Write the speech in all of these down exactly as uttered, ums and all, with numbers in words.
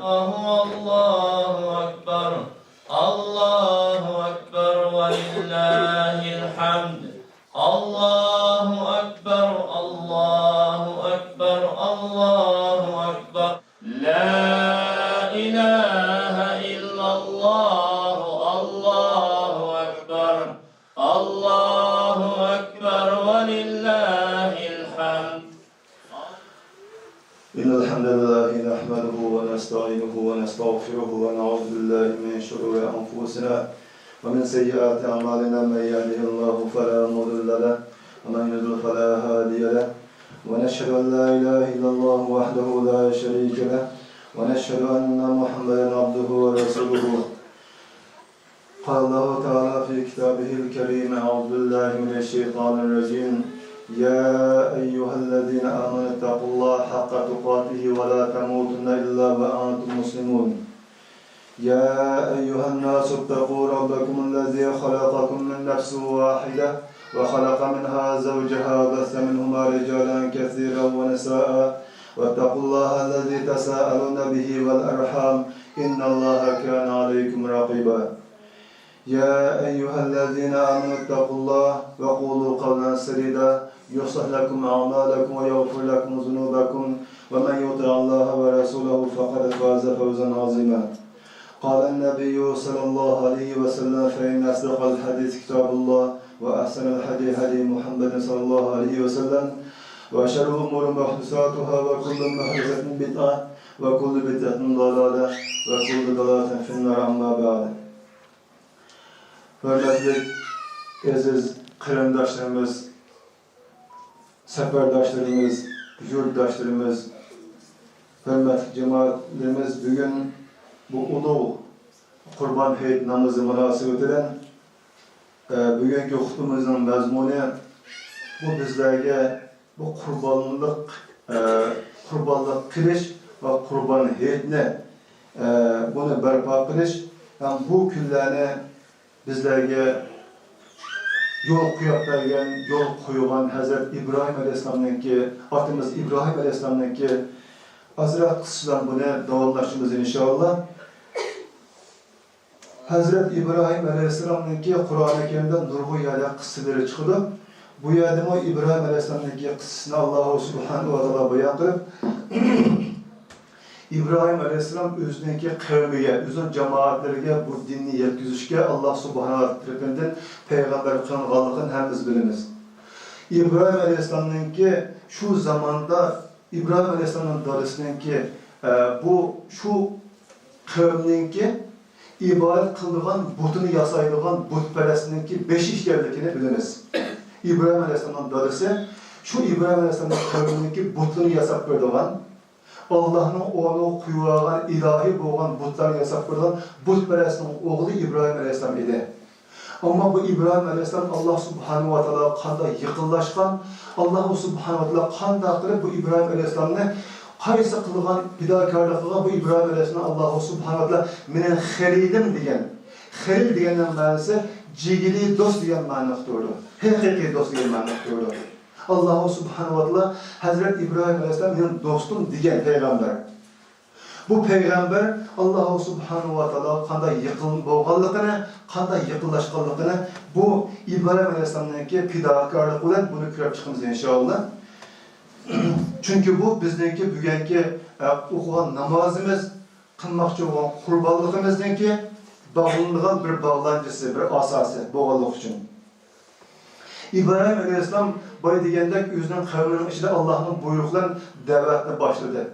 الله، الله أكبر، الله أكبر ولله الحمد. الله أكبر، الله أكبر، الله أكبر. لا إله إلا الله، الله أكبر، الله أكبر ولله الحمد. إن الحمد لله نحمده ونستعينه ونستغفره ونعوذ بالله من شرور أنفسنا ومن سيئات أعمالنا. من يهده الله فلا مضل له ومن يضلل فلا هادي له. ونشهد أن لا إله إلا الله وحده لا شريك له ونشهد أن محمدا عبده ورسوله. قال الله تعالى في كتابه الكريم: أعوذ بالله من الشيطان الرجيم. يا أيها الذين آمنوا اتقوا الله حق تقاته ولا تموتن إلا وأنتم مسلمون. يا أيها الناس اتقوا ربكم الذي خلقكم من نفس واحدة وخلق منها زوجها وبث منهما رجالا كثيرا ونساء واتقوا الله الذي تساءلون به والأرحام إن الله كان عليكم رقيبا. يا أيها الذين آمنوا اتقوا الله وقولوا قولا سديدا يصلح لكم أعمالكم ويغفر لكم ذنوبكم ومن يطع الله ورسوله فقد فاز فوزا عظيما. قال النبي صلى الله عليه وسلم: فإن أصدق الحديث كتاب الله وأحسن الهدي هدي محمد صلى الله عليه وسلم وشر الأمور محدثاتها وكل محدثة بدعة وكل بدعة ضلالة وكل ضلالة في النار. أما بعد. ھۆرمەتلىك ئەزىز قېرىنداشلىرىمىز، سەپەرداشلىرىمىز، يۇرتداشلىرىمىز، ھۆرمەتلىك جامائەتلىرىمىز، بۈگۈن بۇ ئۇلۇغ قۇربان ھېيت نامىزى مۇناسىۋىتى بىلەن، ئە، بۈگۈنكى خۇتبىمىزنىڭ مەزمۇنى بۇ بىزلەرگە بۇ قۇربانلىق، ئە، قۇربانلىق قىلىش ۋە قۇربان ھېيتنى، ئە، بۇنى بەرپا قىلىش ھەم بۇ كۈنلەرنى بىزلەرگە يول قويۇپ بەرگەن، يول قويغان ھەزرەت ئىبراھىم ئەلەيھىسسالامنىڭكى، ئاتىمىز ئىبراھىم ئەلەيھىسسالامنىڭكى ئازراق قىسسىسى بىلەن بۇنى داۋاملاشتۇرىمىز ئىنشائاللا. ھەزرەت ئىبراھىم ئەلەيھىسسالامنىڭكى قۇرئانى كەرىمدە نۇرغۇن يەردە قىسسىلىرى چىقىدۇ. بۇ يەردىمۇ ئىبراھىم ئەلەيھىسسالامنىڭكى قىسسىسىنى ئاللاھۇ سۇبھانەھۇ ۋە تائالا بايان قىلىپ، ئىبراھىم ئەلەيھىسسالام ئۆزىنىڭكى قەۋمىگە، ئۆزىنىڭ جامائەتلىرىگە بۇ دىننى يەتكۈزۈشكە ئاللاھ سۇبھانەھۇ ۋە تائالا تەرىپىدىن پەيغەمبەر قىلىنغانلىقىنى ھەممىمىز بىلىمىز. ئىبراھىم ئەلەيھىسسالامنىڭكى شۇ زاماندا ئىبراھىم ئەلەيھىسسالامنىڭ دادىسىنىڭكى، ئە، بۇ، شۇ قەۋمنىڭكى ئىبادەت قىلىدىغان بۇتىنى ياسايدىغان بۇتپەرەسنىڭكى بېشى ئىكەنلىكىنى بىلىمىز. ئىبراھىم ئەلەيھىسسالامنىڭ دادىسى شۇ ئىبراھىم ئەلەيھىسسالامنىڭ قەۋمىنىڭكى بۇتىنى ياساپ بېرىدىغان، ئاللاھنىڭ ئورنىغا قويۇۋالغان ئىلاھىي بولغان بۇتلارنى ياساپ بېرىدىغان بۇتپەرەسنىڭ ئوغلى ئىبراھىم ئەلەيھىسسالام ئىدى. ئەمما بۇ ئىبراھىم ئەلەيھىسسالام ئاللاھ سۇبھانەھۇ ۋە تائالاغا قانداق يېقىنلاشقان، ئاللاھ سۇبھانەھۇ ۋە تائالا قانداق قىلىپ بۇ ئىبراھىم ئەلەيھىسسالامنى، قايسى قىلغان پىداكارلىقىغا بۇ ئىبراھىم ئەلەيھىسسالام ئاللاھ سۇبھانەھۇ ۋە تائالا مېنىڭ خېلىلىم دېگەن. خېلىل دېگەننىڭ مەنىسى جىگىلى دوست دېگەن مەنىنى ئۇقتۇرىدۇ. ھەقىقىي دوست دېگەن مەنىنى ئۇقتۇرىدۇ. ئاللاھ سۇبھانەھۇ ۋە تائالا ھەزرەت ئىبراھىم ئەلەيھىسسالام مېنىڭ دوستۇم دېگەن پەيغەمبەر. بۇ پەيغەمبەر ئاللاھ سۇبھانەھۇ ۋە تائالاغا قانداق يېقىن بولغانلىقىنى، قانداق يېقىنلاشقانلىقىنى بۇ ئىبراھىم ئەلەيھىسسالامنىڭكى پىداكارلىقى بىلەن بۇنى كۆرۈپ چىقىمىز ئىنشائاللا. چۈنكى بۇ بىزنىڭكى بۈگۈنكى، ئە، ئوقۇغان نامازىمىز، قىلماقچى بولغان قۇربانلىقىمىزنىڭكى باغلىنىدىغان بىر باغلانچىسى، بىر ئاساسى بولغانلىقى ئۈچۈن. ئىبراھىم ئەلەيھىسسالام بايا دېگەندەك ئۆزىنىڭ قەۋمىنىڭ ئىچىدە ئاللاھنىڭ بۇيرۇقى بىلەن دەۋەتنى باشلىدى.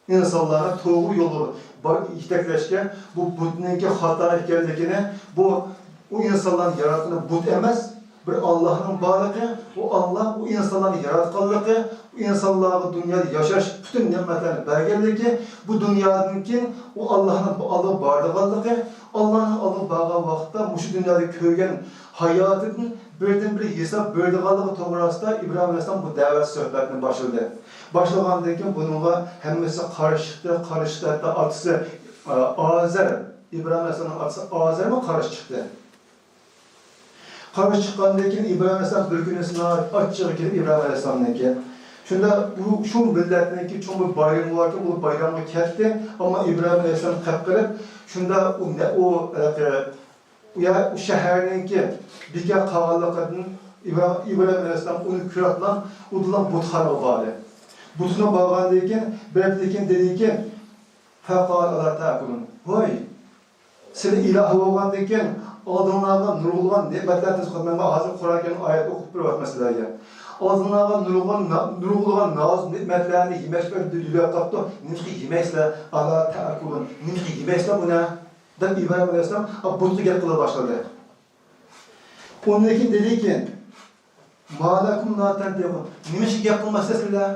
ئىنسانلارنى توغرا يولغا بار-، يېتەكلەشكە، بۇ بۇتنىڭكى خاتا ئىكەنلىكىنى، بۇ، ئۇ ئىنسانلارنى ياراتقىنى بۇت ئەمەس، بىر ئاللاھنىڭ بارلىقى، ئۇ ئاللاھ ئۇ ئىنسانلارنى ياراتقانلىقى، ئۇ ئىنسانلارغا دۇنيادا ياشاش پۈتۈن نېمەتلەرنى بەرگەنلىكى، بۇ دۇنيادىن كېيىن ئۇ ئاللاھنىڭ ئالدىغا بارىدىغانلىقى، ئاللاھنىڭ ئالدىغا بارغان ۋاقىتتا مۇشۇ دۇنيادا كۆرگەن ھاياتىدىن بىردىنبىر ھېساب بېرىدىغانلىقى توغراسىدا ئىبراھىم ئەلەيھىسسالام بۇ دەۋەت سۆھبەتنى باشلىدى. باشلىغاندىن كېيىن بۇنىڭغا ھەممىسى قارشى چىقتى، قارشى چىقتى، ھەتتا ئاتىسى، ئا، ئازەر، ئىبراھىم ئەلەيھىسسالامنىڭ ئاتىسى ئازەرمۇ قارشى چىقتى. قارشى چىققاندىن كېيىن ئىبراھىم ئەلەيھىسسالام بىر كۈنى ناھايىتى ئاچچىقى كېلىپ ئىبراھىم ئەلەيھىسسالامنىڭكى، شۇنداق ئۇ شۇ مىللەتنىڭكى چوڭ بىر بايرىمى باركەن، ئۇ بايرامغا كەتتى. ئەمما ئىبراھىم ئەلەيھىسسالام قېپقېرىپ، شۇنداق ئۇ نە-، ئۇ، ھېلىقى، ئۇ يەر، ئۇ شەھەرنىڭكى بىكار قالغانلىقىدىن ئىبرا-، ئىبراھىم ئەلەيھىسسالام ئۇنى كۆرۈپلا ئۇدۇللا بۇتخانىغا باردى. بۇتخانىغا بارغاندىن كېيىن، بىردىن كېيىن دېدىكى، فقال ألا تأكلون. ۋاي، سىلى ئىلاھى بولغاندىن كېيىن، ئالدىڭلارغا نۇرغۇنلىغان نېمەتلەر تەسىر قىلىپ، مەن ھازىر قۇرئان كەرىم ئايەت ئوقۇپ بېرىۋاتىمەن سىلەرگە. ئالدىڭلارغا نۇرغۇن، نۇرغۇنلىغان نازۇك نېمەتلەرنى يېمەكلىك بىلەن يۆلەپ قاپتۇ. نېمىشقا يېمەيسىلەر؟ ألا تأكلون. نېمىشقا يېمەيسىلەر بۇنى؟ دەپ ئىبراھىم ئەلەيھىسسالام بۇتقا گەپ قىلىپ باشلىدى. ئۇندىن كېيىن دېدىكى، ما لكم لا تنطقون. نېمىشقا گەپ قىلمايسىلەر سىلەر؟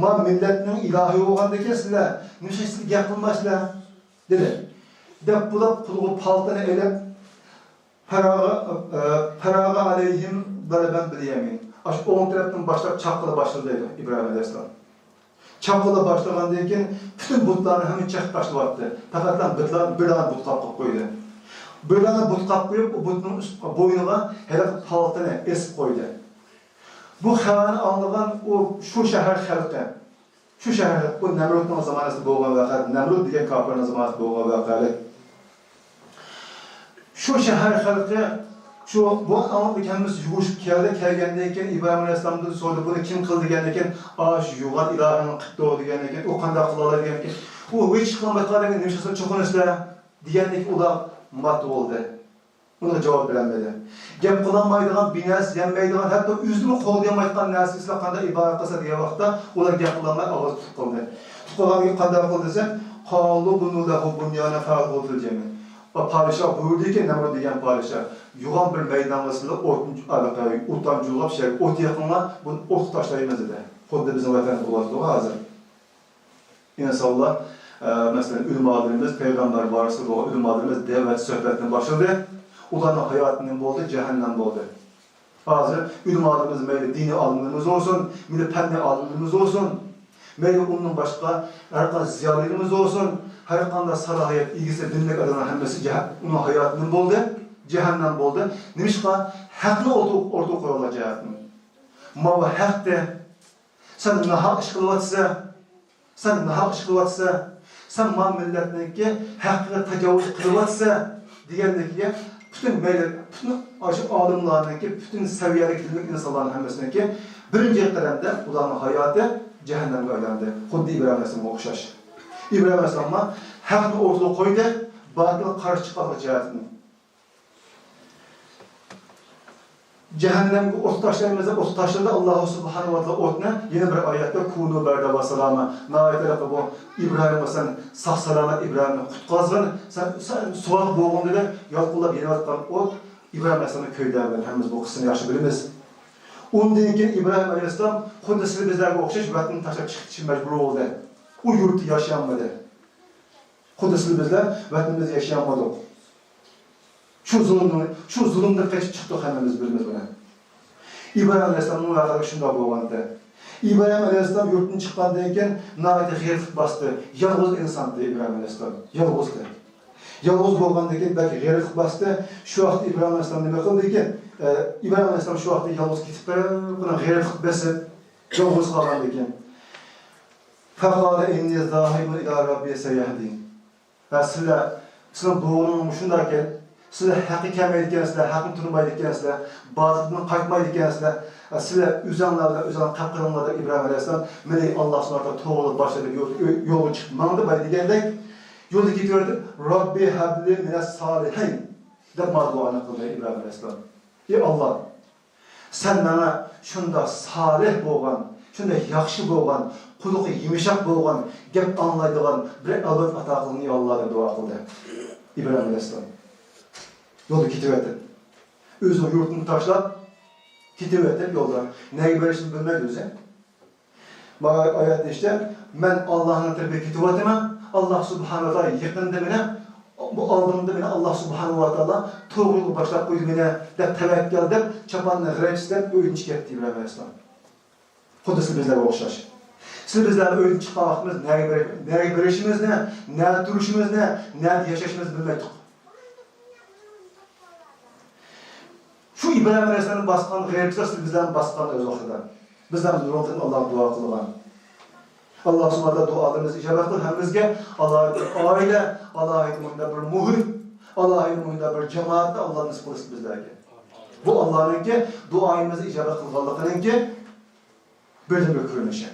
ما مىللەتنىڭ ئىلاھى بولغاندىكىن سىلەر، نېمىشقا سىلەر گەپ قىلمايسىلەر؟ دېدى. دەپ بولۇپ، قولىغا پالتىنى ئېلىپ، فراغ، ئە، فراغ عليهم ضربا باليمين. ئاشۇ ئوڭ تەرەپتىن باشلاپ چاققىلى باشلىدى دەيدۇ ئىبراھىم ئەلەيھىسسالام. چاققىلى باشلىغاندىن كېيىن پۈتۈن بۇتلارنى ھەممە چېقىپ تاشلىۋەتتى. پەقەتلا بىر، بىر دانە بۇت قاپقىلىپ قويدى. بىر دانە بۇت قاپقىلىپ قويۇپ، ئۇ بۇتنىڭ ئۈست، بوينىغا ھېلىقى پالتىنى ئېسىپ قويدى. بۇ خەۋەرنى ئاڭلىغان ئۇ، شۇ شەھەر خەلقى، شۇ شەھەر، بۇ نەمرۇدنىڭ زامانىسىدا بولغان ۋەقە، نەمرۇد دېگەن كاپىرنىڭ زامانىسىدا بولغان ۋەقەلىك. شۇ شەھەر خەلقى شۇ، بۇ ئاڭلاپ ھەممىسى يۈگۈرۈشۈپ كەلدى. كەلگەندىن كېيىن ئىبراھىم ئەلەيھىسسالامدىن سورىدى، بۇنى كىم قىلدى دېگەندىن كېيىن، ئا، شۇ يوغان ئىلاھىڭ قىپتۇ دېگەندىن كېيىن، ئۇ قانداق قىلالايدۇ دېگەندىن كېيىن، ئۇ ھېچ قىلالمايدىغاندىن كېيىن، نېمە قىلسا چوقۇنىسىلەر دېگەندىن كېيىن، ئۇلار مات بولدى. ئۇنىڭغا جاۋاب بېرەلمىدى. گەپ قىلالمايدىغان، بىر نەرسە يەلمەيدىغان، ھەتتا ئۆزىمۇ قولىدىيالمايدىغان نەرسىسىنى قانداق ئىبادەت قىلسا دېگەن ۋاقىتتا ئۇلار گەپ قىلالماي ئاغزى تۇتۇق قالدى. تۇتۇق قالغاندىن كېيىن قانداق قىلدى دېسە، قالۇ بنوا له بنيانا فألقوه في الجحيم. پادىشاھ بۇيرۇدىكى، نەمرۇد دېگەن پادىشاھ، يوغان بىر مەيدانغا سىلەر ئوتنى، ئوتتان جۇلغاپ، شۇ يەرگە ئوت يېقىڭلار، بۇنى ئوتقا تاشلايمىز دېدى. خۇددى بىزنىڭ ۋەتەندە بولۇۋاتىدۇ ھازىر. ئىنسانلار، ئە، مەسىلەن، ئۆلىمالىرىمىز، پەيغەمبەر ۋارىسلىرى بولغان ئۆلىمالىرىمىز دەۋەت سۆھبەتتىن باشلىدى. ئۇلارنىڭ ھاياتى نېمە بولدى؟ جەھەننەم بولدى. ھازىر ئۆلىمالىرىمىز، مەيلى دىنىي ئالىملىرىمىز بولسۇن، مەيلى پەننىي ئالىملىرىمىز بولسۇن، مەيلى ئۇندىن باشقا ھەر قانداق زىيالىيلىرىمىز بولسۇن، ھەر قانداق سالاھىيەت ئىگىسى، بىلىملىك ئادەملەر ھەممىسى جەھ-، ئۇنىڭ ھاياتى نېمە بولدى؟ جەھەننەم بولدى. نېمىشقا؟ ھەقنى ئوتتۇرىغا، ئوتتۇرىغا قويۇۋالغان جەھەتتىن. ماۋۇ ھەقتە، سەن ناھەق ئىش قىلىۋاتىسەن. سەن ناھەق ئىش قىلىۋاتىسەن، سەن ما مىللەتنىڭكى ھەققىگە تاجاۋۇز قىلىۋاتىسەن دېگەندىكىگە پۈتۈن مەيلى، پۈتۈن ئاشۇ ئالىملارنىڭكى، پۈتۈن سەۋىيەلىك بىلىملىك ئىنسانلارنىڭ ھەممىسىنىڭكى بىرىنچى قەدەمدە ئۇلارنىڭ ھاياتى جەھەننەمگە ئايلاندى. خۇددى ئىبراھىم ئەلەيھىسسالامغا ئوخشاش. ئىبراھىم ئەلەيھىسسالاممۇ ھەقنى ئوتتۇرىغا قويدى، باتىلغا قارشى چىققانلىق جەھەتتىن. جەھەننەمگە ئوت تاشلايمىز دەپ ئوت تاشلىدى ئاللاھۇ سۇبھانەھۇ ۋە تائالا ئوتنى. يەنە بىر ئايەتتە، كۇنۇ بەردەن ۋە سالاما. ناھايىتى بۇ ئىبراھىمغا سەن ساق سالامەت ئىبراھىمنى قۇتقازغىن. سەن، سەن سوغۇق بولغىن دېدى. يالقۇنلاپ يېنىۋاتقان ئوت ئىبراھىم ئەلەيھىسسالامنى كۆيدۈرگەن. ھەممىمىز بۇ قىسسىنى ياخشى بىلىمىز. ئۇندىن كېيىن ئىبراھىم ئەلەيھىسسالام خۇددى سىلى بىزلەرگە ئوخشاش ۋەتىنىنى تاشلاپ چىقىپ كېتىشكە مەجبۇر بولدى. ئۇ يۇرتتا ياشىيالمىدى. خۇددى سىلى بىزلەر ۋەتىنىمىزدە ياشىيالمىدۇق. شۇ زۇلۇمنى، شۇ زۇلۇمدىن قېچىپ چىقتۇق ھەممىمىز بىلىمىز بۇنى. ئىبراھىم ئەلەيھىسسالامنىڭ ۋەقەلىكى شۇنداق بولغانىدى. ئىبراھىم ئەلەيھىسسالام يۇرتتىن چىققاندىن كېيىن ناھايىتى غېرىبلىق باستى. يالغۇز ئىنساندى ئىبراھىم ئەلەيھىسسالام. يالغۇزدى. يالغۇز بولغاندىن كېيىن بەك غېرىبلىق باستى. شۇ ۋاقىتتا ئىبراھىم ئەلەيھىسسالام نېمە قىلدىكىن؟ ئە، ئىبراھىم ئەلەيھىسسالام شۇ ۋاقىتتا يالغۇز كېتىپ بېرىپ، بۇنىڭ غېرىبلىق بېسىپ، يالغۇز قالغاندىن كېيىن. فقال إني ذاهب إلى ربي سيهدين. ھە، سىلەر، سىلەر دوغرىنىڭ مۇشۇنداق ئىكەن، سىلەر ھەققە كەلمەيدىكەنسىلەر، ھەقنى تونۇمايدىكەنسىلەر، باتىلدىن قايتمايدىكەنسىلەر، ھە، سىلەر ئۆزەڭلار بىلەن ئۆزەڭلار قەپ قىلىڭلار دەپ ئىبراھىم ئەلەيھىسسالام، مېنى ئاللا سۇبھانەھۇ ۋە تائالا توغرىلىق باشلىدى، يول، يولغا چىقىپ ماڭدى باي دېگەندەك، يولدا كېتىۋېرىپ، رەببى ھەبلى مىنەس سالىھىن دەپ مانا دۇئانى قىلدى ئىبراھىم ئەلەيھىسسالام. ئى ئاللا، سەن ماڭا شۇنداق سالىھ بولغان، شۇنداق ياخشى بولغان، قۇلىقى يۇمشاق بولغان، گەپ ئاڭلايدىغان بىر ئەۋلاد ئاتا قىلغىن، يا ئاللا، دەپ دۇئا قىلدى ئىبراھىم ئەلەيھىسسالام. يولدا كېتىۋېتىپ، ئۆزىنىڭ يۇرتىنى تاشلاپ كېتىۋېتىپ يولدا نەگە بېرىشىنى بىلمەيدۇ ئۆزى. مانا ئايەتتە ئىشتە، مەن ئاللانىڭ تەرىپىگە كېتىۋاتىمەن، ئاللا سۇبھانەھۇ ۋە تائالا يېقىندا مېنى، بۇ ئالدىمدا مېنى ئاللا سۇبھانەھۇ ۋە تائالا توغرا يولغا باشلاپ قويدى مېنى دەپ تەۋەككەل دەپ، چاپاننى غىرەچ دەپ ئۆيدىن چىقىپ كەتتى ئىبراھىم ئەلەيھىسسالام. خۇددى سىلى بىزلەرگە ئوخشاش. سىلى بىزلەر ئۆيدىن چىققان ۋاقتىمىز نەگە بېرىپ، نەگە بېرىشىمىزنى، نەدە تۇرۇشىمىزنى، نەدە ياشاشىمىزنى بىلمەيتتۇق. شۇ ئىبراھىم ئەلەيھىسسالامنى باسقان غېرىبچىلىك سىلى بىزلەرنى باسقان ئۆز ۋاقتىدا. بىزلەر نۇرغۇن قېتىم ئاللاغا دۇئا قىلغان. ئاللا سۇبھانەھۇ ۋە تائالا دۇئالىرىمىزنى ئىجابەت قىلىپ، ھەممىمىزگە ئالاھىدە بىر ئائىلە، ئالاھىدە مۇنداق بىر مۇھىت، ئالاھىدە مۇنداق بىر جامائەتنى ئاللا نېسىپ قىلسۇن بىزلەرگە. بۇ ئاللانىڭكى دۇئايىمىزنى ئىجابەت قىلغانلىقىنىڭكى بىردىنبىر كۆرۈنۈشى.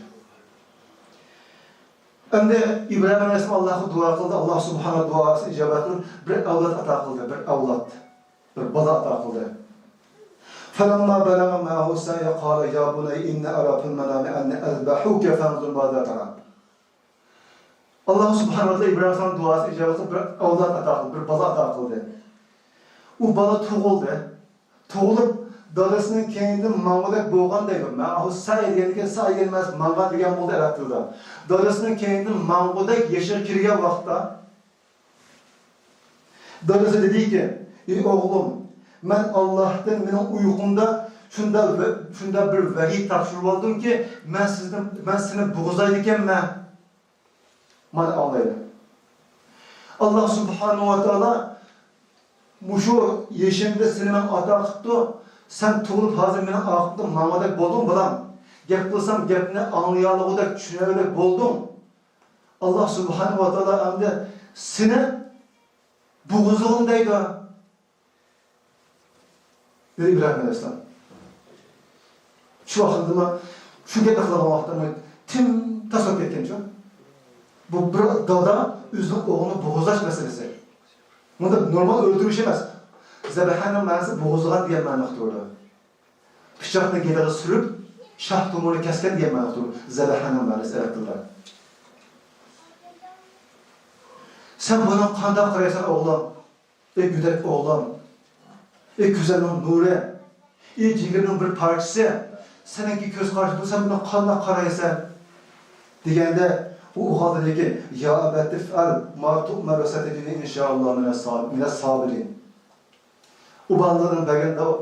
ئەمدى ئىبراھىم ئەلەيھىسسالام ئاللاغا دۇئا قىلدى، ئاللا سۇبھانەھۇ دۇئاسىنى ئىجابەت قىلىپ، بىر ئەۋلاد ئاتا قىلدى، بىر ئەۋلاد، بىر بالا ئاتا قىلدى. فلما بلغ معه السعي قال يا بني إني أرى في المنام أني أذبحك فانظر ماذا ترى. ئاللا سۇبھانەھۇ ۋە تائالا ئىبراھىم ئەلەيھىسسالام دۇئاسىنى ئىجابەت قىلىپ، بىر ئەۋلاد ئاتا قىلدى، بىر بالا ئاتا قىلدى. ئۇ بالا تۇغۇلدى. تۇغۇلۇپ، دادىسىنىڭ كەينىدىن ماڭغۇدەك بولغان دەيدۇ. معه السعي دېگەندىكىن سەي دېگەن ئەمەس، ماڭغان دېگەن بولدى ئەرەب تىلىدا. دادىسىنىڭ كەينىدىن ماڭغۇدەك يېشىغا كىرگەن ۋاقىتتا، دادىسى دېدىكى، ئى ئوغلۇم، مەن ئاللاھتىن مېنىڭ ئۇيقۇمدا شۇنداق ۋە-، شۇنداق بىر ۋەھىي تاپشۇرۇۋالدىمكى، مەن سىزنى، مەن سېنى بوغۇزلايدىكەنمەن. مانا ئاڭلايلى. ئاللا سۇبھانەھۇ ۋە تائالا مۇشۇ يېشىڭدا سېنى ماڭا ئاتا قىپتۇ. سەن تۇغۇلۇپ ھازىر مېنىڭ ئارقامدىن ماڭغۇدەك بولدۇڭ، بالام. گەپ قىلسام گەپنى ئاڭلىيالىغۇدەك، چۈشىنەلىگۈدەك بولدۇڭ. ئاللا سۇبھانەھۇ ۋە تائالا ئەمدى سېنى بوغۇزلىغىن دەيدۇ. دېدى ئىبراھىم ئەلەيھىسسالام. شۇ ۋاقىتتىمۇ شۇ گەپنى قىلغان ۋاقىتتا تىم تاس بولۇپ كەتكەنچۇ. بۇ بىر دادا ئۆزىنىڭ ئوغلىنى بوغۇزلاش مەسىلىسى. بۇندا نورمال ئۆلتۈرۈش ئەمەس. زەبھەنىڭ مەنىسى بوغۇزلىغان دېگەن مەنىنى ئۇقتۇرىدۇ. پىچاقنى گېلىغا سۈرۈپ، شاھ تومۇرىنى كەسكەن دېگەن مەنىنى ئۇقتۇرىدۇ. زەبھەنىڭ مەنىسى ئەرەب تىلىدا. سەن بۇنىڭغا قانداق قارايسەن، ئوغلۇم؟ ئى گۆدەك ئوغلۇم، ئى كۆزۈمنىڭ نۇرى، ئى جىگىرنىڭ بىر پارچىسى، سېنىڭكى كۆز قارىشىڭ، سەن بۇنىڭغا قانداق قارايسەن؟ دېگەندە، ئۇ ئوغۇل دېدىكى، يا أبت افعل ما تؤمر ستجدني إن شاء الله من الصابرين. ئۇ بالىلىرىنىڭ بەرگەن داۋا،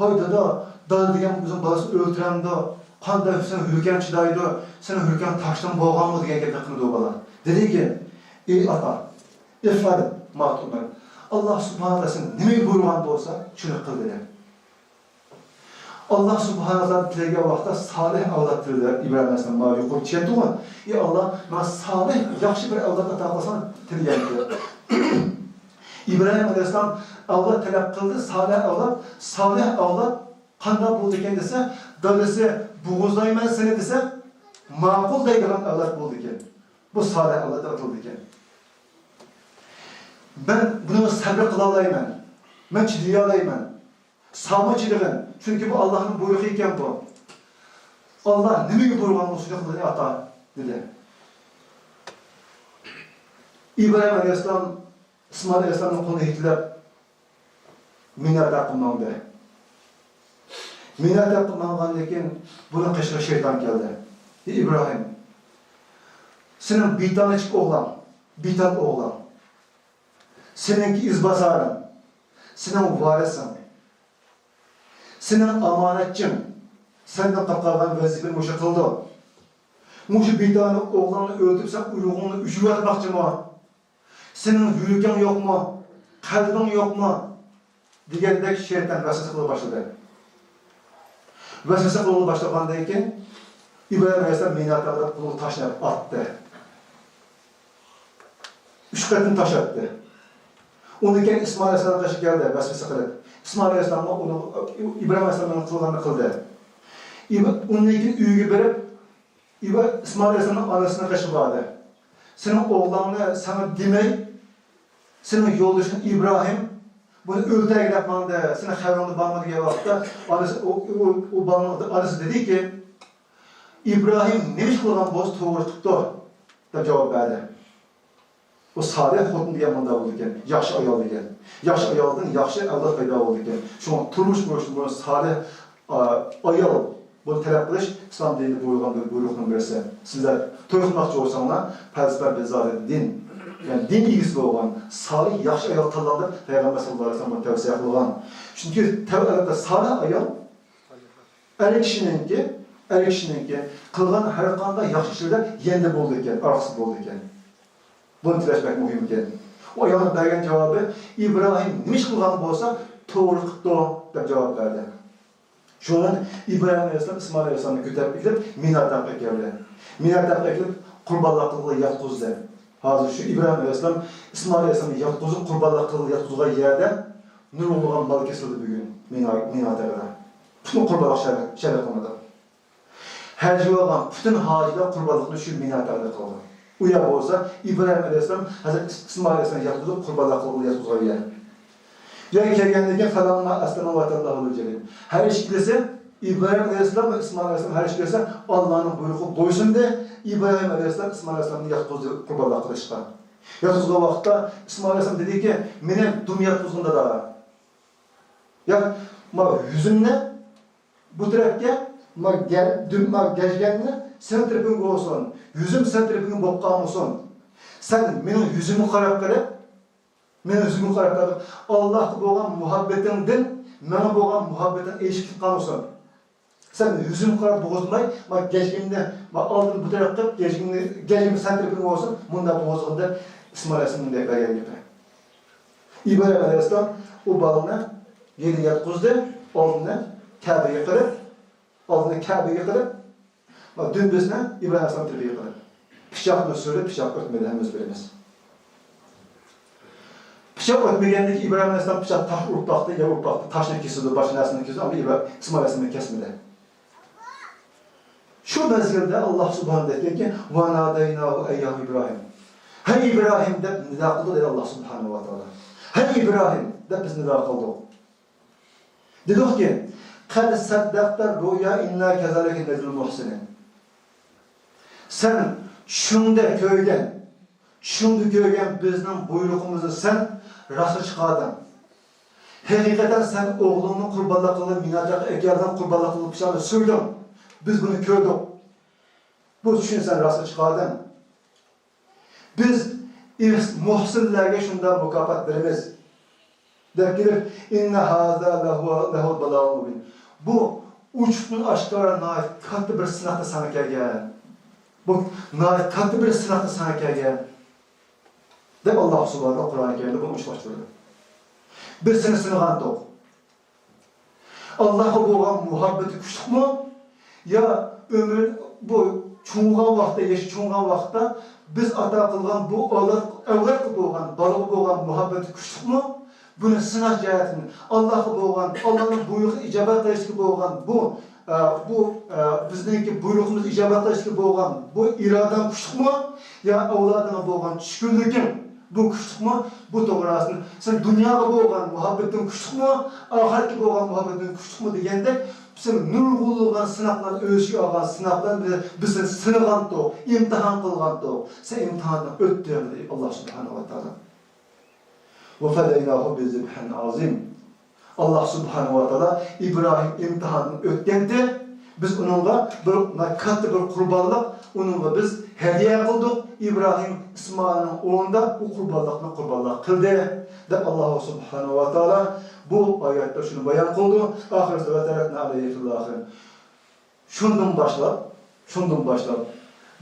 ھاي دادا، دادا دېگەن ئۆزىنىڭ بالىسىنى ئۆلتۈرەمدۇ؟ قانداق سېنىڭ ھۆركەڭ چىدايدۇ؟ سېنىڭ ھۆركەڭ تاشتىن بولغانمۇ؟ دېگەن گەپنى قىلىدۇ ئۇ بالا. دېدىكى، ئى ئاتا، افعل ما تؤمر. ئاللا سۇبھانەھۇ ۋە تائالا سېنى نېمىگە بۇيرۇغان بولسا، شۇنى قىل دېدى. ئاللا سۇبھانەھۇ ۋە تائالا تىلەيدىغان ۋاقىتتا سالىھ ئەۋلاد تىلىدى. ئىبراھىم ئەلەيھىسسالام مانا يۇقىرىدا چۈشەندىغۇ، ئى ئاللا، ماڭا سالىھ، ياخشى بىر ئەۋلاد ئاتا قىلساڭ، تىلىگەنتى. ئىبراھىم ئەلەيھىسسالام ئەۋلاد تەلەپ قىلدى، سالىھ ئەۋلاد، سالىھ ئەۋلاد قانداق بولىدىكەن دېسە، دادىسى بوغۇزلايمەن سېنى دېسە، ماقۇل دەيدىغان ئەۋلاد بولىدىكەن. بۇ سالىھ ئەۋلاد دەپ ئاتىلىدىكەن. مەن بۇنىڭغا سەبرى قىلالايمەن. مەن چىدىيالايمەن. ساڭىمۇ چىدىغىن. چۈنكى بۇ ئاللانىڭ بۇيرۇقى ئىكەن بۇ. ئاللا نېمىگە بۇيرۇغان بولسا شۇنى قىلغىن ئاتا، دېدى. ئىبراھىم ئەلەيھىسسالام ئىسمائىل ئەلەيھىسسالامنىڭ قولىنى يېتىلەپ، مىنا تەرەپكە ماڭدى. مىنا تەرەپكە ماڭغاندىن كېيىن بۇنىڭ قېشىغا شەيتان كەلدى. ئى ئىبراھىم، سېنىڭ بىتانە كىچىك ئوغلۇڭ، بىتانە ئوغلۇڭ، سېنىڭكى ئىزباسارىڭ، سېنىڭ ۋارىسىڭ، سېنىڭ ئامانەتچىڭ، سەندىن قالغان ۋەزىپىنى مۇشۇ قىلىدۇ. مۇشۇ بىتانە ئوغلۇڭنى ئۆلتۈرۈپ سەن ئۇيقۇڭنى ئۆچۈرۈۋەتمەكچىمۇ؟ سېنىڭ يۈرىكىڭ يوقمۇ؟ قەلبىڭ يوقمۇ؟ دېگەندەك شەيتان ۋەسۋەسە قىلىپ باشلىدى. ۋەسۋەسە قىلىپ باشلىغاندىن كېيىن ئىبراھىم ئەلەيھىسسالام مىنا تەرەپكە قولىغا تاشنى ئاتتى. ئۈچ قېتىم تاش ئاتتى. ئۇنىڭ كېيىن ئىسمائىل ئەلەيھىسسالام قېشىغا كەلدى، ۋەسۋەسە قىلىپ. ئىسمائىل ئەلەيھىسسالامغا ئۇنى، ئىبراھىم ئەلەيھىسسالامنىڭ قىلغىنىنى قىلدى. ئىب-، ئۇندىن كېيىن ئۆيگە بېرىپ، ئىبا-، ئىسمائىل ئەلەيھىسسالامنىڭ ئانىسىنىڭ قېشىغا باردى. سېنىڭ ئوغلۇڭنى ساڭا دېمەي، سېنىڭ يولدىشىڭ ئىبراھىم بۇنى ئۆلتۈرەي دەپ ماڭدى، سېنىڭ خەۋىرىڭدە بارمۇ دېگەن ۋاقىتتا، ئانىسى، ئۇ، ئۇ، ئۇ بالىنىڭ ئانىسى دېدىكى، ئىبراھىم نېمە ئىش قىلغان بولسا توغرا قىپتۇ، دەپ جاۋاب بەردى. بۇ سالىھ خوتۇن دېگەن مۇنداق بولىدىكەن، ياخشى ئايال دېگەن. ياخشى ئايالدىن ياخشى ئەۋلاد پەيدا بولىدىكەن. شۇڭا تۇرمۇش قۇرۇشتا بۇ سالىھ، ئا، ئايال، بۇنى تەلەپ قىلىش ئىسلام دىنىدا بۇيرۇلغان بىر بۇيرۇقنىڭ بىرسى. سىزلەر توي قىلماقچى بولساڭلار، پەلسەپە بىزادە دىن، يەنى دىن ئىگىسى بولغان سالىھ، ياخشى ئايال تاللاڭ دەپ پەيغەمبەر ساللاللاھۇ ئەلەيھى ۋەسەللەم بۇنى تەۋسىيە قىلغان. چۈنكى تەۋ-، ئەلۋەتتە، سالىھ ئايال ئەر كىشىنىڭكى، ئەر كىشىنىڭكى قىلغان ھەر قانداق ياخشى ئىشلىرىدا يەندە بولىدىكەن، ئارقىسىدا بولىدىكەن. بۇنى تىلەش بەك مۇھىم ئىكەن. ئۇ ئايالنىڭ بەرگەن جاۋابى، ئىبراھىم نېمە ئىش قىلغان بولسا توغرا قىپتۇ، دەپ جاۋاب بەردى. شۇنىڭ بىلەن ئىبراھىم ئەلەيھىسسالام ئىسمائىل ئەلەيھىسسالامنى كۆتۈرۈپ ئېلىپ، مىنا تاغقا ئەكەلدى. مىنا تاغقا ئەكېلىپ، قۇربانلىق قىلغىلى ياتقۇزدى. ھازىر شۇ ئىبراھىم ئەلەيھىسسالام ئىسمائىل ئەلەيھىسسالامنى ياتقۇزۇپ، قۇربانلىق قىلغىلى ياتقۇزغان يەردە نۇرغۇنلىغان مال كېسىلدى بۈگۈن مىنا، مىنا تاغىدا. پۈتۈن قۇربانلىق شەرئ، شەرئ قىلىنىدۇ. ھەجگە بارغان پۈتۈن ھاجىلار قۇربانلىقنى شۇ مىنا تاغدا قىلغان. ئۇ يەر بولسا ئىبراھىم ئەلەيھىسسالام، ھەزرەت ئىسمائىل ئەلەيھىسسالام ياتقۇزۇپ، قۇربانلىق قىلغىلى ياتقۇزغان يەر. يەنە كەلگەندىن كېيىن، فَلَمَّا أَسْلَمَا وَتَلَّهُ لِلْجَبِينِ. ھەر ئىككىلىسى، ئىبراھىم ئەلەيھىسسالام ۋە ئىسمائىل ئەلەيھىسسالام ھەر ئىككىلىسى ئاللانىڭ بۇيرۇقىغا بويسۇندى. ئىبراھىم ئەلەيھىسسالام ئىسمائىل ئەلەيھىسسالامنى ياتقۇزدى قۇربانلىق قىلىشقا. ياتقۇزغان ۋاقىتتا ئىسمائىل ئەلەيھىسسالام دېدىكى، مېنى دۈم ياتقۇزغىن دادا. يا، ما يۈزۈمنى بۇ تەرەپكە، ما گە-، دۈم-، ما گەجگەمنى سەن تەرىپىڭگە بولسۇن، يۈزۈم سەن تەرىپىڭگە بولۇپ قالمىسۇن. سەن مېنىڭ يۈزۈمگە قاراپ قېلىپ، مېنىڭ يۈزۈمگە قاراپ قېلىپ، ئاللاھقا بولغان مۇھەببىتىڭدىن ماڭا بولغان مۇھەببىتىڭ ئېشىپ كېتىپ قالمىسۇن. سەن يۈزۈمگە قاراپ بوغۇزلىماي، ما گەجگىمنى، ما ئالدىن بۇ تەرەپ قىلىپ، گەجگىمنى، گەجگىم سەن تەرىپىڭگە بولسۇن، مۇنداق بوغۇزلىغىندا ئىسمائىل ئەلەيھىسسالام مۇنداق بەرگەن گېپى. ئىبراھىم ئەلەيھىسسالام ئۇ بالىنى يېنىغا ياتقۇزدى، ئالدىنى كەبىگە قىلىپ، ئالدىنى كەبىگە قىلىپ، دۈمبىسىنى ئىبراھىم ئەلەيھىسسالام تەرىپىگە قىلىپ. پىچاقنى سۈرۈپ، پىچاق ئۆتمىدى، ھەممىمىز بىلىمىز. پىچاق ئۆتمىگەندىن كېيىن ئىبراھىم ئەلەيھىسسالام پىچاق تاش ئۇرۇپ باقتى، يا ئۇرۇپ باقتى، تاشنى كېسىدۇ، باشقا نەرسىنى كېسىدۇ، ئەمما ئىبرا-، ئىسمائىل ئەلەيھىسسالام كەسمىدى. شۇ مەزگىلدە ئاللا سۇبھانەھۇ دەيدىكى، ۋە نادەيناھۇ ئەي يا ئىبراھىم. ھەي ئىبراھىم دەپ نىدا قىلدۇق دەيدۇ ئاللا سۇبھانەھۇ ۋە تائالا. ھەي ئىبراھىم دەپ بىز نىدا قىلدۇق. دېدۇقكى، قەد سەددەقتە رۇئيا ئىننا كەزالىكە نەجزىل مۇھسىنىن. سەن چۈشۈڭدە كۆرگەن، چۈشۈڭدە كۆرگەن بىزنىڭ بۇيرۇقىمىزنى سەن راستقا چىقاردىڭ. ھەقىقەتەن سەن ئوغلۇڭنى قۇربانلىق قىلغىلى مىنا تاغقا ئەكەلدىڭ، قۇربانلىق قىلغىلى پىچاقنى سويدۇڭ. بىز بۇنى كۆردۇق. بۇ چۈشنى سەن راستقا چىقاردىڭ. بىز ئېھس-، مۇھسىنلارغا شۇنداق مۇكاپات بېرىمىز، دەپ كېلىپ، ئىننە ھازا لەھۇ-، لەھۇل بالاغۇل مۇبىن. بۇ ئوچۇقتىن ئاشكارا ناھايىتى كاتتا بىر سىناقتا ساڭا كەلگەن. بۇ ناھايىتى كاتتا بىر سىناقتا ساڭا كەلگەن، دەپ ئاللا سۇبھانەھۇ قۇرئان كەرىمدە بۇنى ئوچۇق ئاچىقلىدى. بىز سېنى سىنىغانتۇق. ئاللاھقا بولغان مۇھەببىتى كۈچلۈكمۇ؟ يا ئۆمرى بۇ چوڭىغان ۋاقىتتا، يېشى چوڭىغان ۋاقىتتا بىز ئاتا قىلغان بۇ ئەۋلاد، ئەۋلادقا بولغان، بالىغا بولغان مۇھەببىتى كۈچلۈكمۇ؟ بۇنى سىناش جەھەتتىن ئاللاھقا بولغان، ئاللانىڭ بۇيرۇقىغا ئىجابەت قىلىشتىكى بولغان بۇ، ئە، بۇ، ئە، بىزنىڭكى بۇيرۇقىمىزغا ئىجابەت قىلىشتىكى بولغان بۇ ئىرادەڭ كۈچلۈكمۇ؟ يا ئەۋلادىڭغا بولغان چۈشكۈنلۈكۈڭ بۇ كۈچلۈكمۇ؟ بۇ توغراسىدا سەن دۇنياغا بولغان مۇھەببىتىڭ كۈچلۈكمۇ؟ ئاخىرەتكە بولغان مۇھەببىتىڭ كۈچلۈكمۇ دېگەندەك، سەن نۇرغۇنلىغان سىناقلارنى ئۆز ئىچىگە ئالغان سىناقلار بىلەن بىز سېنى سىنىغانتۇق، ئىمتىھان قىلغانتۇق. سەن ئىمتىھاندىن ئۆتتۈڭ، دېدى ئاللا سۇبھانەھۇ ۋە تائالا. ۋە فەدەيناھۇ بىزىبھىن ئازىم. ئاللا سۇبھانەھۇ ۋە تائالا ئىبراھىم ئىمتىھاندىن ئۆتكەنتى، بىز ئۇنىڭغا بىر كاتتا بىر قۇربانلىق، ئۇنىڭغا بىز ھەدىيە قىلدۇق. ئىبراھىم ئىسمائىلنىڭ ئورنىدا بۇ قۇربانلىقنى قۇربانلىق قىلدى، دەپ ئاللا سۇبھانەھۇ ۋە تائالا بۇ ئايەتتە شۇنى بايان قىلدى. ئاخىرىدا ۋە تەرەكنا ئەلەيھى فىل ئاخىرىن. شۇندىن باشلاپ، شۇندىن باشلاپ،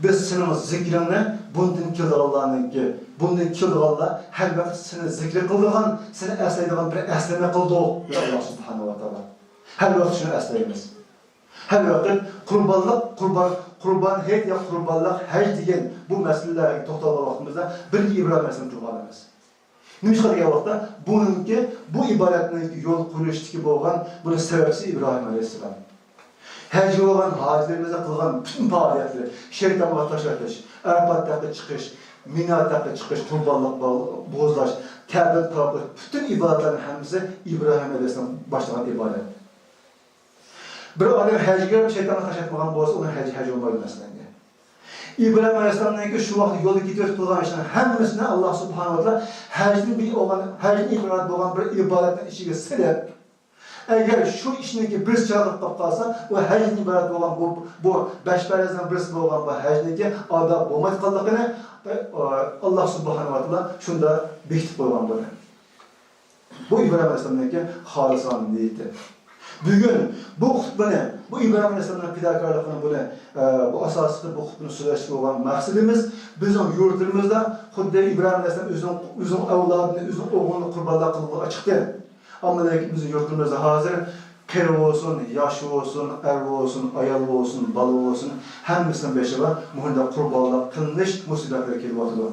بىز سېنىڭ زىكرىڭنى بۇندىن كېلىدىغانلارنىڭكى، بۇندىن كېلىدىغانلار ھەر ۋاقىت سېنى زىكرى قىلىدىغان، سېنى ئەسلەيدىغان بىر ئەسلىمە قىلدۇق، دېدى ئاللا سۇبھانەھۇ ۋە تائالا. ھەر ۋاقىت شۇنى ئەسلەيمىز. ھەر ۋاقىت قۇربانلىق، قۇربان، قۇربان ھېيت يا قۇربانلىق ھەج دېگەن بۇ مەسىلىلەرگە توختالغان ۋاقتىمىزدا بىرىنچى ئىبراھىم ئەلەيھىسسالام تۇرغان ئەمەس. نېمىشقا دېگەن ۋاقىتتا، بۇنىڭكى، بۇ ئىبادەتنىڭكى يول قۇرۇلۇشىدىكى بولغان، بۇنىڭ سەۋەبچىسى ئىبراھىم ئەلەيھىسسالام. ھەجگە بولغان ھاجىلىرىمىزنىڭ قىلغان پۈتۈن پائالىيەتلىرى، شەيتانغا تاش ئاتىش، ئەرەپات تاغقا چىقىش، مىنا تاغقا چىقىش، قۇربانلىق بو-، بوغۇزلاش، كەبىنى تاۋاپ قىلىش، پۈتۈن ئىبادەتلەرنىڭ ھەممىسى ئىبراھىم ئەلەيھىسسالام باشلىغان ئىبادەت. بىر ئادەم ھەجگە بېرىپ شەيتانغا تاش ئاتمىغان بولسا، ئۇنىڭ ھەجى ھەج بولمايدۇ، مەسىلەن. ئىبراھىم ئەلەيھىسسالامنىڭكى شۇ ۋاقىت يولدا كېتىۋېتىپ قىلغان ئىشلارنىڭ ھەممىسىنى ئاللا سۇبھانەھۇ ۋە تائالا ھەجدىن بىر بولغان، ھەجدىن ئىبارەت بولغان بىر ئىبادەتنىڭ ئىچىگە سېلىپ، ئەگەر شۇ ئىشنىڭكى بىرسى چاغلىق قىلىپ قالسا، ئۇ ھەجدىن ئىبارەت بولغان بۇ، بۇ بەش پەرزنىڭ بىرسى بولغان بۇ ھەجنىڭكى ئادا بولمايدىغانلىقىنى، ئە، ئاللا سۇبھانەھۇ ۋە تائالا شۇنداق بېكىتىپ قويغان بۇنى. بۇ ئىبراھىم ئەلەيھىسسالامنىڭكى خالىسانە نىيىتى. بۈگۈن بۇ خۇتبىنى، بۇ ئىبراھىم ئەلەيھىسسالامنىڭ پىداكارلىقىنى، بۇنى، ئە، بۇ ئاساسلىقتا بۇ خۇتبىنى سۆزلەشكە بولغان مەقسىتىمىز، بىزنىڭ يۇرتلىرىمىزدا خۇددى ئىبراھىم ئەلەيھىسسالام ئۆزىنىڭ، ئۆزىنىڭ ئەۋلادىنى، ئۆزىنىڭ ئوغلىنى قۇربانلىق قىلغىلى چىقتى. ئەمما لېكىن بىزنىڭ يۇرتلىرىمىزدا ھازىر قېرى بولسۇن، ياش بولسۇن، ئەر بولسۇن، ئايال بولسۇن، بالا بولسۇن، ھەممىسىنىڭ بېشىغا مۇشۇنداق قۇربانلىق قىلىنىش مۇسىبەتلىرى كېلىۋاتىدۇ.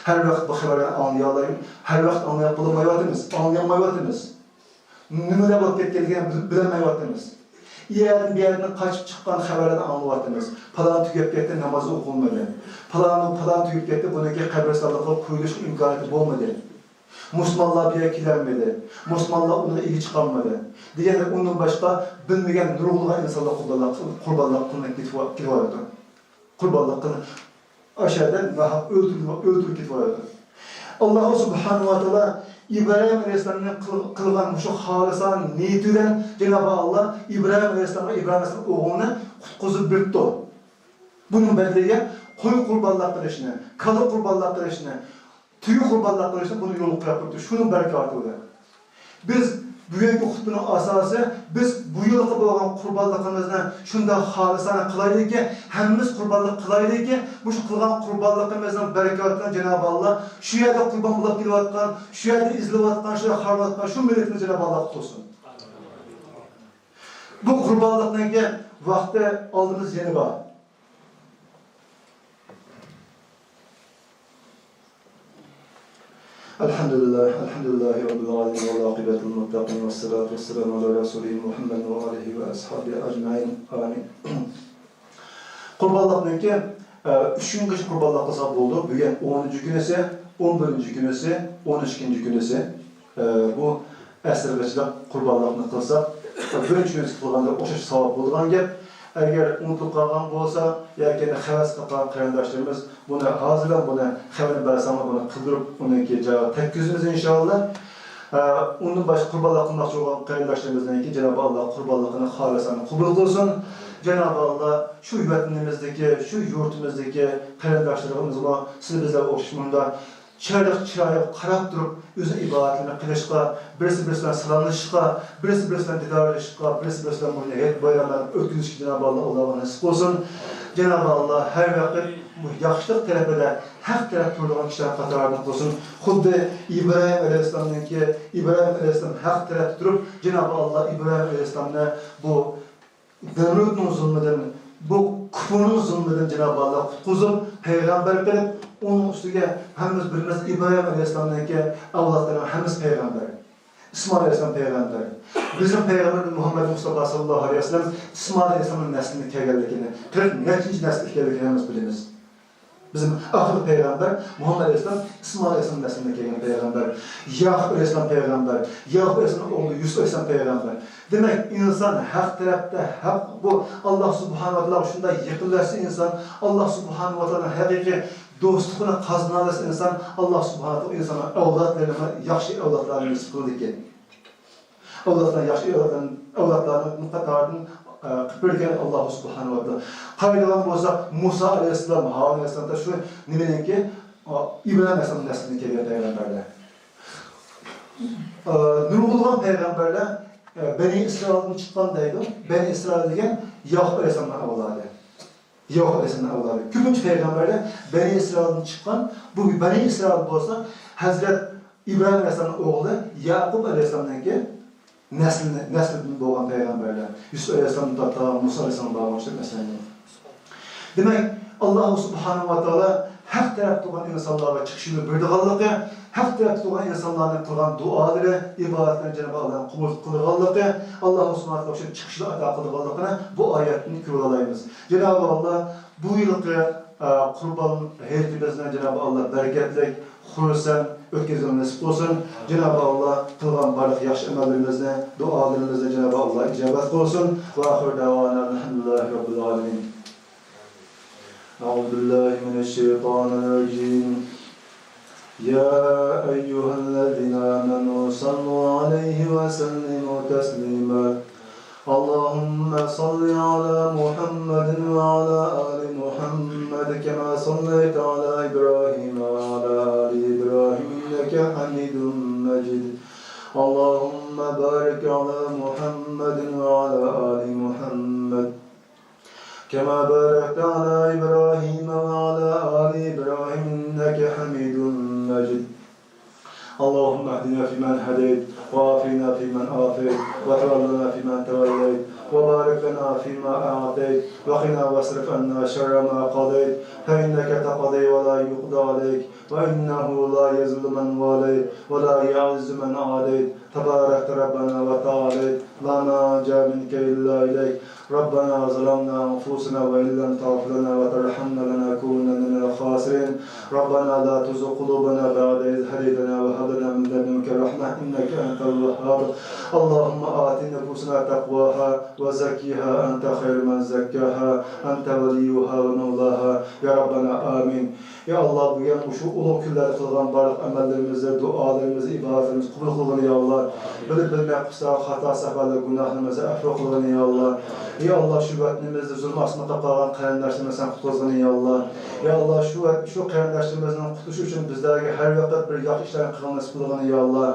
ھەر ۋاقىت بۇ خەۋەرلەرنى ئاڭلىيالايمىز، ھەر ۋاقىت ئاڭلاپ بولمايۋاتىمىز، ئاڭلىيالمايۋاتىمىز. نېمىلەر بولۇپ كەتكەنلىكىنى بىل-، بىلەلمەيۋاتىمىز. ئۇ يەردىن بۇ يەردىن قاچىپ چىققان خەۋەرلەرنى ئاڭلىۋاتىمىز. پالان تۈگەپ كەتتى، نامازى ئوقۇلمىدى. پالان، پالان تۈگەپ كەتتى، بۇنىڭكى قەبرىستانلىققا قويۇلۇشقا ئىمكانىيىتى بولمىدى. مۇسۇلمانلار بۇ يەرگە كېلەلمىدى. مۇسۇلمانلار ئۇنىڭغا ئىگە چىقالمىدى. دېگەندەك ئۇنىڭ باشقا بىلمىگەن نۇرغۇنلىغان ئىنسانلار قۇربانلىق، قۇربانلىق قىلىنىپ كېتىۋ-، كېتىۋاتىدۇ. قۇربانلىق قىلىنىپ، ئاشۇ يەردە ناھەق ئۆلتۈرۈلۈپ، ئۆلتۈرۈلۈپ كېتىۋاتىدۇ. ئاللاھ سۇبھانەھۇ ۋە تائالا ئىبراھىم ئەلەيھىسسالامنىڭ قىل-، قىلغان مۇشۇ خالىسانە نىيىتى بىلەن جانابى ئاللاھ ئىبراھىم ئەلەيھىسسالامغا ئىبراھىم ئەلەيھىسسالامنىڭ ئوغلىنى قۇتقۇزۇپ بېرىپتۇ. بۇنىڭ بەدىلىگە قوي قۇربانلىق قىلىشنى، كالا قۇربانلىق قىلىشنى، تۈگە قۇربانلىق قىلىشنى بۇنى يولغا قويۇپ قويۇپتۇ. شۇنىڭ بەرىكاتى بىلەن. بىز بۈگۈنكى خۇتبىنىڭ ئاساسى، بىز بۇ يىلقى بولغان قۇربانلىقىمىزنى شۇنداق خالىسانە قىلايلىكى، ھەممىمىز قۇربانلىق قىلايلىكى، مۇشۇ قىلغان قۇربانلىقىمىزنىڭ بەرىكاتىدىن جانابى ئاللاھ شۇ يەردە قۇربان بولۇپ كېلىۋاتقان، شۇ يەردە ئېزىلىۋاتقان، شۇ يەردە خارلىنىۋاتقان شۇ مىللىتىمىز جانابى ئاللاھ قۇتقۇزسۇن. بۇ قۇربانلىقنىڭكى ۋاقتى ئالدىمىزدا يەنە بار. الحمد لله، الحمد لله رب العالمين، والعاقبة للمتقين، والصلاة والسلام على رسوله محمد وآله وأصحابه أجمعين. آمين. قۇربانلىقنىڭكى، ئە، ئۈچ كۈنگىچە قۇربانلىق قىلساق بولىدۇ. بۈگۈن ئونىنچى كۈنىسى، ئون بىرىنچى كۈنىسى، ئون ئىككىنچى كۈنىسى. ئە، بۇ ئەسىرگىچىلىك قۇربانلىقنى قىلساق، بىرىنچى كۈنى قىلغاندا ئوخشاش ساۋاب بولىدىغان گەپ. ئەگەر ئۇنتۇلۇپ قالغان بولسا ياكى ھەۋەس قىلغان قېرىنداشلىرىمىز بۇنى ھازىرلا بۇنى خەۋەرنى بەرسەڭلار بۇنى قىلدۇرۇپ ئۇنىڭكى جايىغا تەگكۈزىمىز ئىنشائاللا. ئە، ئۇندىن باشقا قۇربانلىق قىلماقچى بولغان قېرىنداشلىرىمىزنىڭكى جانابى ئاللا قۇربانلىقىنى خالىسانە قوبۇل قىلسۇن. جانابى ئاللا شۇ ۋەتىنىمىزدىكى، شۇ يۇرتىمىزدىكى قېرىنداشلىرىمىزمۇ سىلەر بىزلەرگە ئوخشاش مۇندا چىرايلىق چىرايىغا قاراپ تۇرۇپ، ئۆزىنىڭ ئىبادەتلىرىنى قىلىشقا، بىرسى بىرسى بىلەن سالاملىشىشقا، بىرسى بىرسى بىلەن دىدارلىشىشقا، بىرسى بىرسى بىلەن بۇ ھېيت بايراملارنى ئۆتكۈزۈشكە جانابى ئاللا ئۇلارغا نېسىپ قىلسۇن. جانابى ئاللا ھەر ۋاقىت بۇ ياخشىلىق تەرىپىدە، ھەق تەرەپ تۇرىدىغان كىشىلەر قاتارىدىن قىلسۇن. خۇددى ئىبراھىم ئەلەيھىسسالامنىڭكى، ئىبراھىم ئەلەيھىسسالام ھەق تەرەپتە تۇرۇپ، جانابى ئاللا ئىبراھىم ئەلەيھىسسالامنى بۇ نەمرۇتنىڭ زۇلمىدىن، بۇ كۇپۇرنىڭ زۇلمىدىن جانابى ئاللا قۇتقۇزۇپ، پەيغەمبەر قىلىپ، ئۇنىڭ ئۈستىگە ھەممىمىز بىلىمىز، ئىبراھىم ئەلەيھىسسالامنىڭكى ئەۋلادلىرىنىڭ ھەممىسى پەيغەمبەر. ئىسمائىل ئەلەيھىسسالام پەيغەمبەر. بىزنىڭ پەيغەمبىرىمىز مۇھەممەد مۇستافا ساللاللاھۇ ئەلەيھى ۋەسەللەم ئىسمائىل ئەلەيھىسسالامنىڭ نەسلىدىن كەلگەنلىكىنى، قىرىق نەچچىنچى نەسىل ئىكەنلىكىنى ھەممىمىز بىلىمىز. بىزنىڭ ئاخىرقى پەيغەمبەر مۇھەممەد ئەلەيھىسسالام ئىسمائىل ئەلەيھىسسالام نەسلىدىن كەلگەن پەيغەمبەر. ياقۇپ ئەلەيھىسسالام پەيغەمبەر. ياقۇپ ئەلەيھىسسالامنىڭ ئوغلى يۈسۈپ ئەلەيھىسسالام پەيغەمبەر. دېمەك، ئىنسان ھەق تەرەپتە، ھەق بۇ ئاللا سۇبھانەھۇ ۋە تائالاغا شۇنداق يېقىنلاشسا ئىنسان، ئاللا سۇبھانەھۇ ۋە تائالانىڭ ھەقىقىي دوستلۇقىنى قازىنالىسا ئىنسان، ئاللا سۇبھانەھۇ ۋە تائالا ئىنساننىڭ ئەۋلادلىرىنى ياخشى ئەۋلادلارنى نېسىپ قىلىدىكەن. ئەۋلادلار ياخشى ئەۋلادلار، ئەۋلادلارنىڭ قاتارىدىن، ئە، قىلىپ بەرگەن ئاللا سۇبھانەھۇ ۋە تائالا. قارايدىغان بولساق، مۇسا ئەلەيھىسسالام، ھارۇن ئەلەيھىسسالام شۇ نېمىنىڭكى، ئا، ئىبراھىم ئەلەيھىسسالام نەسلىدىن كەلگەن پەيغەمبەرلەر. ئە، نۇرغۇنلىغان پەيغەمبەرلەر، ئە، بەنى ئىسرائىلدىن چىققان دەيدۇ. بەنى ئىسرائىل دېگەن ياقۇپ ئەلەيھىسسالامنىڭ ئەۋلادى. ياقۇپ ئەلەيھىسسالامنىڭ ئەۋلادى. كۆپىنچە پەيغەمبەرلەر بەنى ئىسرائىلدىن چىققان. بۇ بەنى ئىسرائىل بولسا ھەزرەت ئىبراھىم ئەلەيھىسسالامنىڭ ئوغلى ياقۇپ ئەلەيھىسسالامنىڭكى نەسلىنى، نەسلىدىن بولغان پەيغەمبەرلەر. يۈسۈپ ئەلەيھىسسالام، مۇسا ئەلەيھىسسالام بارغان ئىشلار مەسىلەن. دېمەك، ئاللا سۇبھانەھۇ ۋە تائالا ھەق تەرەپتە تۇرغان ئىنسانلارغا چىقىش يولى بېرىدىغانلىقى، ھەق تەرەپتە تۇرغان ئىنسانلارنىڭ قىلغان دۇئالىرى، ئىبادەتلىرىنى جانابى ئاللانىڭ قوبۇل قىلىدىغانلىقى، ئاللا سۇبھانەھۇ ۋە تائالا شۇ چىقىشنى ئاتا قىلىدىغانلىقىنى بۇ ئايەتتىن كۆرۈۋالالايمىز. جانابى ئاللا بۇ يىلقى، ئە، قۇربان ھېيتىمىزنى جانابى ئاللا بەرىكەتلىك، خۇرسەن ئۆتكۈزۈشنى نېسىپ قىلسۇن. جانابى ئاللا قىلغان بارلىق ياخشى ئەمەللىرىمىزنى، دۇئالىرىمىزنى جانابى ئاللا ئىجابەت قىلسۇن. ۋە ئاخىر دەۋانا ئەلھەمدۇلىللاھى رەببىل ئالەمىن. أعوذ بالله من الشيطان الرجيم. يا أيها الذين آمنوا صلوا عليه وسلموا تسليما. اللهم صل على محمد وعلى آل محمد كما صليت على إبراهيم وعلى آل إبراهيم إنك حميد مجيد. اللهم بارك على محمد وعلى آل محمد كما باركت على إبراهيم وعلى آل إبراهيم إنك حميد مجيد. اللهم اهدنا فيمن هديت، وعافنا فيمن عافيت، وتولنا فيمن توليت، وبارك لنا فيما أعطيت، وقنا واصرف عنا شر ما قضيت، فإنك تقضي ولا يقضى عليك، وإنه لا يذل من واليت، ولا يعز من عاديت، تباركت ربنا وتعاليت، لا ملجأ منك إلا إليك. ربنا ظلمنا أنفسنا وإن لم تغفر لنا وترحمنا لنكونن من الخاسرين. ربنا لا تزغ قلوبنا بعد إذ هديتنا وهب لنا من لدنك رحمة إنك أنت الوهاب. اللهم آت نفوسنا تقواها وزكها أنت خير من زكاها أنت وليها ومولاها. يا ربنا آمين. يا الله، بۈگۈن مۇشۇ ئۇلۇغ كۈنلەردە قىلغان بارلىق ئەمەللىرىمىزنى، دۇئالىرىمىزنى، ئىبادەتلىرىمىزنى قوبۇل قىلغىن، يا الله. بىلىپ بىلمەي قىلساق خاتا سەھۋلەر، گۇناھلىرىمىزنى ئەپۇ قىلغىن، يا الله. يا الله، شۇ ۋەتىنىمىزدە زۇلۇم ئاستىدا قېلىپ قالغان قېرىنداشلىرىمىزنى سەن قۇتقۇزغىن، يا الله. يا الله، شۇ ۋەت-، شۇ قېرىنداشلىرىمىزنىڭ قۇتۇلۇشى ئۈچۈن بىزلەرگە ھەر ۋاقىت بىر ياخشى ئىشلارنى قىلغىنى نېسىپ قىلغىن، يا الله.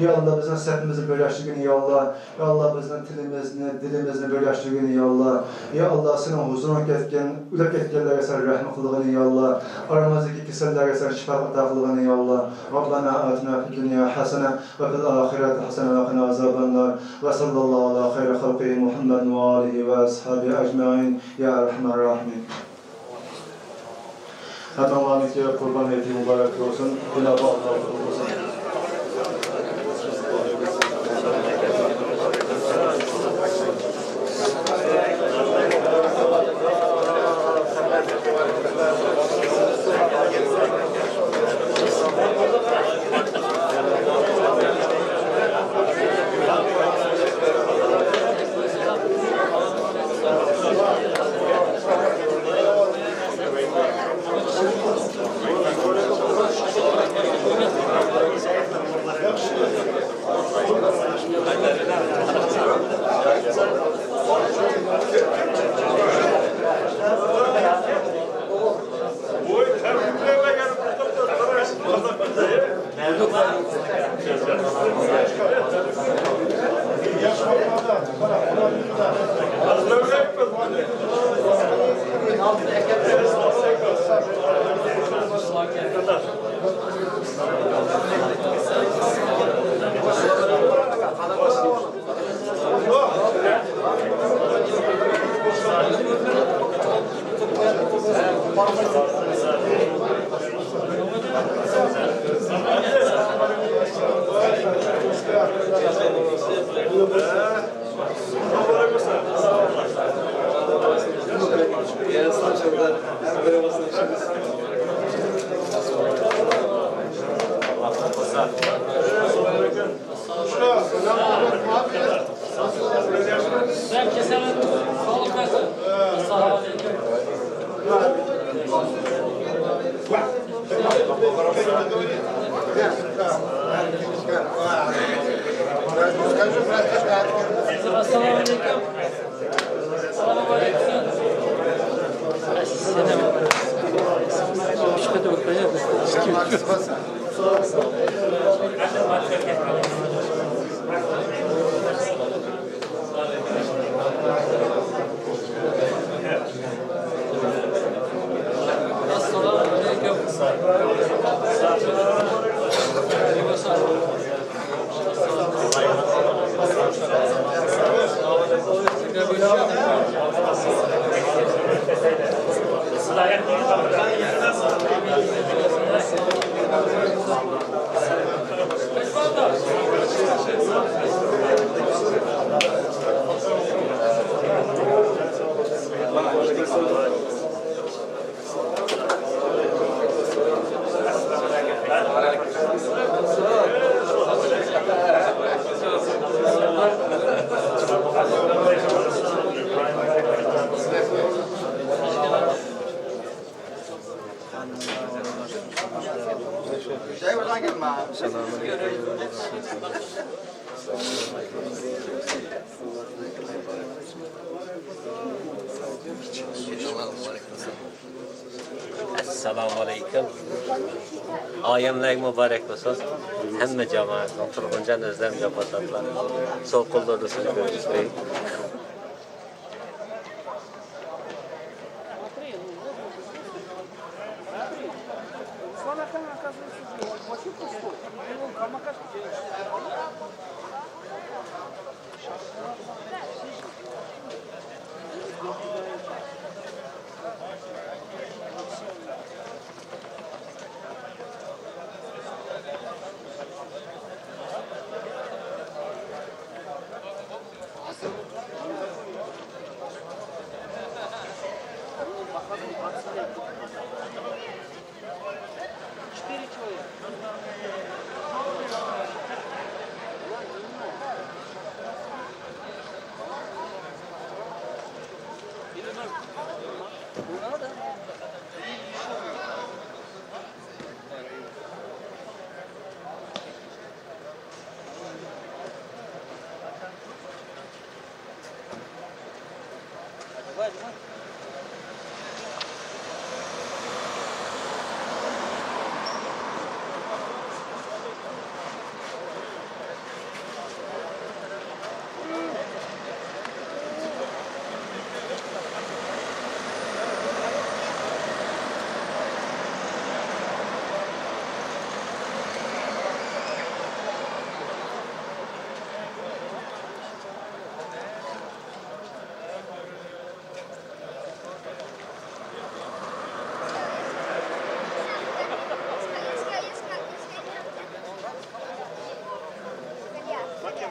يا الله، بىزنىڭ سەپىمىزنى بىرلەشتۈرگىن، يا الله. يا الله، بىزنىڭ تىلىمىزنى، دىلىمىزنى بىرلەشتۈرگىن، يا الله. يا الله، سېنىڭ ھۇزۇرۇڭغا كەتكەن، ئۆلۈپ كەتكەنلەرگە سەن رەھمەت قىلغىن، يا الله. ئارىمىزدىكى كېسەللەرگە سەن شىپا ئاتا قىلغىن، يا الله. ربنا آتنا في الدنيا حسنة وفي الآخرة حسنة وقنا عذاب النار. وصلى الله على خير خلقه محمد وآله وأصحابه أجمعين يا أرحم الراحمين. ھەممىڭلارنىڭكى قۇربان ھېيتى مۇبارەك بولسۇن. جانابى ئاللا قۇتلۇق قىلسۇن. ئەسسالامۇئەلەيكۇم. ئايەملەرگە مۇبارەك بولسۇن. ھەممە جامائەتنىڭ تۇرغۇنجان ئۆزلەرمۇ جاپاداشلار. سول قوللىرىدا سىزنى كۆرۈشتى.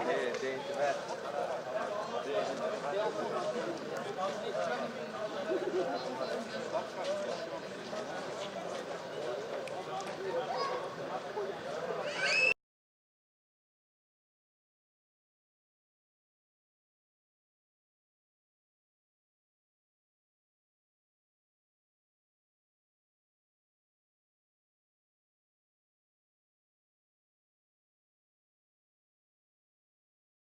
Hey, Dave, Tibet.